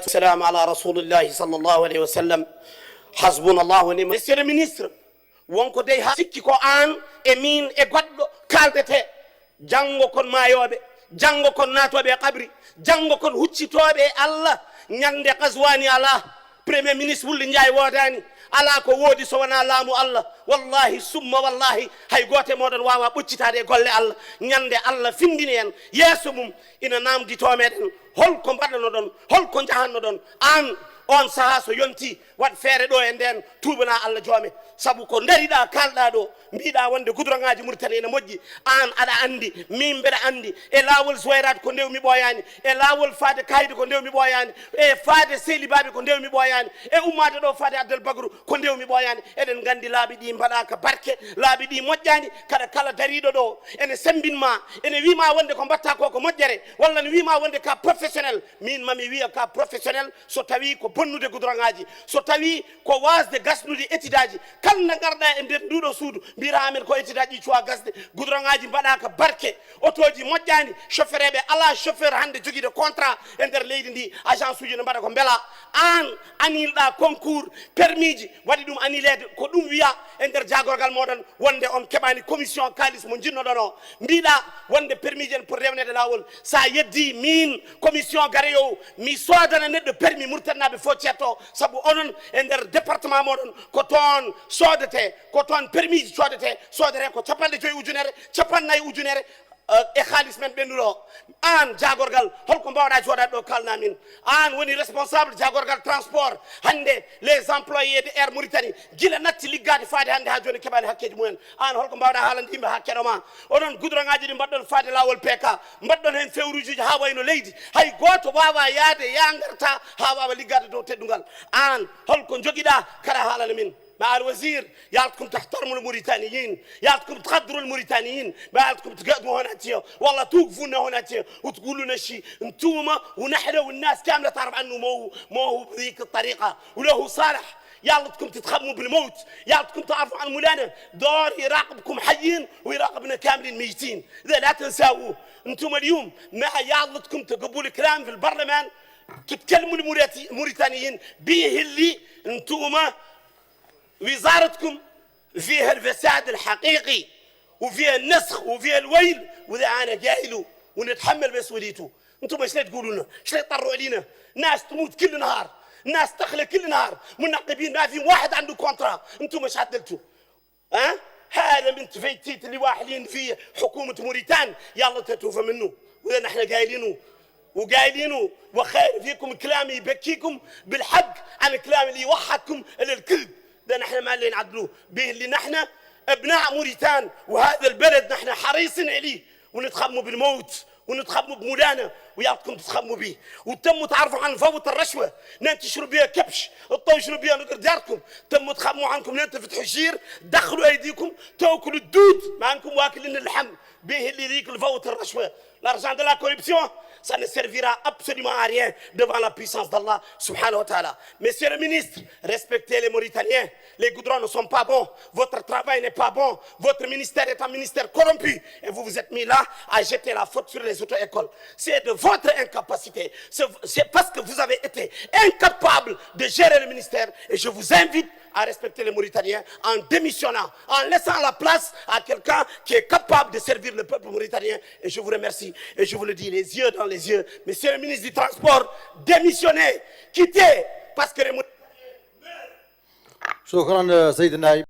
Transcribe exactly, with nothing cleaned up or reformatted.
والسلام على رسول الله صلى الله عليه وسلم. حسبنا الله ونعم. Monsieur le ministre, wonko dey ha sikki ko an e min e goɗɗo kaldete. Janngo kon maayooɓe, janngo kon naatooɓe e qabri, janngo kon huccitooɓe e Allah. Ñande Qazwani alaa, Premier Ministre Wulde Njaay woodaani, alaa ko woodi so wonaa laamu Allah. Wallahi, summa wallahi, hay gooto e mooɗon waawaa ɓoccitaade e golle Allah. Ñande Allah findini en yeeso mum, ina naamnditoo meɗen, hol ko mbaɗanoɗon, hol ko njahannoɗon? Aan, oon sahaa so yontii, waɗ feere ɗo e ndeen, tuubanaa Allah joome. Sabu ko ndariɗaa, kaalɗaa ɗo, mbiɗaa wonde gudroŋaaji Muritani ene moƴƴi, aan aɗa anndi, min mbeɗa anndi, e laawol Zuwayraat ko ndewmi ɓooyaani, e laawol faade Kaaydi ko ndewmi ɓooyaani, e faade Seelibaaɓe ko ndewmi ɓooyaani, e ummaade ɗo faade Addal Bagru ko ndewmi ɓooyaani. Eɗen nganndi laabi ɗi mbaɗaaka barke, laabi ɗi moƴƴaani, kaɗa kala dariiɗo ɗo ene semmbin ma, ene wii ma wonde ko mbaɗtaa ko ko moƴƴere, walla ne wii ma wonde ka professionnel. Min mami wiya ka professionnel, so tawi ko bonnude gudroŋaaji, so tawi ko waasde gasnude étude aji, kala nde ngarɗa e nder nduɗo suudu, mbiyata amen ko étude aji ɗi cuwa gasde, gudroŋaaji mbaɗaaka barke, otooji moƴƴaani, chauffeureɓe alaa chauffeur hannde jogiiɗo contrat e nder leydi ndi, agence uji ne mbaɗa ko mbela. Aan anilɗa concours, permis ji, waɗi ɗum anileede, ko ɗum wiya e nder jaagorgal mooɗon wonde on keɓaani commission kaalis mo njinnoɗon o. Mbiɗa wonde permis ji en pour rewneede laawol. Sa yeddi min commission gareyo, mi soodana neɗɗo permis Muritaninaaɓe fof ceetto, sabu onon e nder département mooɗon ko toon soodete, ko toon permis ji coodete, soodete ko capanɗe joyi ujunere, capanɗe nayi ujunere, eh, e kaalis men ɓennuɗo o. Aan jaagorgal, holko mbawɗa jooɗaade ɗo kaalna min? Aan woni responsable jaagorgal transport. Hannde les employés de Air Mauritanie gila natti liggaade faade hannde haa jooni keɓaani hakkeeji mumen. Aan holko mbawɗa haalande yimɓe haa keɗo ma? Onon gudroŋaaji ɗi mbaɗɗon faade laawol P K, mbaɗɗon heen fewruujuuji haa wayno leydi. Hay gooto waawaa yahde yaa ngarta haa waawa liggaade dow teddungal. Aan holko njogiɗa kaɗa haalana min? مع الوزير، يعطيكم تحترموا الموريتانيين، يعطيكم تقدروا الموريتانيين، ما يعطيكم تقعدوا هنا تيا، والله توقفوا لنا هنا تيا وتقولوا لنا شيء، انتوما ونحن والناس كاملة تعرف عنه ما هو، ما هو بذيك الطريقة، ولا هو صالح. يعطيكم تتخموا بالموت، يعطيكم تعرفوا عن مولانا، دار يراقبكم حيين ويراقبنا كاملين ميتين، إذا لا تنساوه. انتم اليوم ما يعطيكم تقبلوا الكلام في البرلمان، تتكلموا الموريتي-، الموريتانيين به اللي انتوما وزارتكم فيها الفساد الحقيقي، وفيها النسخ، وفيها الويل، وذا أنا قايله ونتحمل مسؤوليته. انتم ايش تقولوا لنا؟ ايش تطروا علينا؟ ناس تموت كل نهار، ناس تخلى كل نهار، منقبين ما في واحد عنده كونترا، انتم ايش عدلتوا؟ ها؟ هذا من تفيتيت اللي واحدين في حكومة موريتان، يلا تتوفى منه. وإذا نحن قايلينه، وقايلينه، وخير فيكم كلام يبكيكم بالحق عن كلام اللي يوحدكم إلى الكذب. ده نحن ما اللي نعدلوه به، اللي نحن أبناء موريتان، وهذا البلد نحن حريصين عليه، ونتخموا بالموت، ونتخموا بمولانا، ويعطكم تتخموا به. وتموا تعرفوا عن فوة الرشوة، نان تشرب بها كبش، تطوشوا بها نقر دياركم، تموا تخموا عنكم، نان تفتحوا الشير، دخلوا أيديكم، تأكلوا الدود، ما أنكم واكلين اللحم، به اللي ذيك الفوة الرشوة. L'argent de la corruption, ça ne servira absolument à rien devant la puissance d'Allah, subhanahu wa ta'ala. Monsieur le ministre, respectez les Mauritaniens. Les goudrons ne sont pas bons. Votre travail n'est pas bon. Votre ministère est un ministère corrompu. Et vous vous êtes mis là à jeter la faute sur les auto-écoles. C'est de votre incapacité. C'est, c'est parce que vous avez été incapable de gérer le ministère. Et je vous invite à respecter les Mauritaniens en démissionnant, en laissant la place à quelqu'un qui est capable de servir le peuple mauritanien. Et je vous remercie. Et je vous le dis les yeux dans les yeux. Monsieur le ministre du Transport, démissionnez, quittez, parce que les Mauritaniens meurent. شكرا سيد النائب.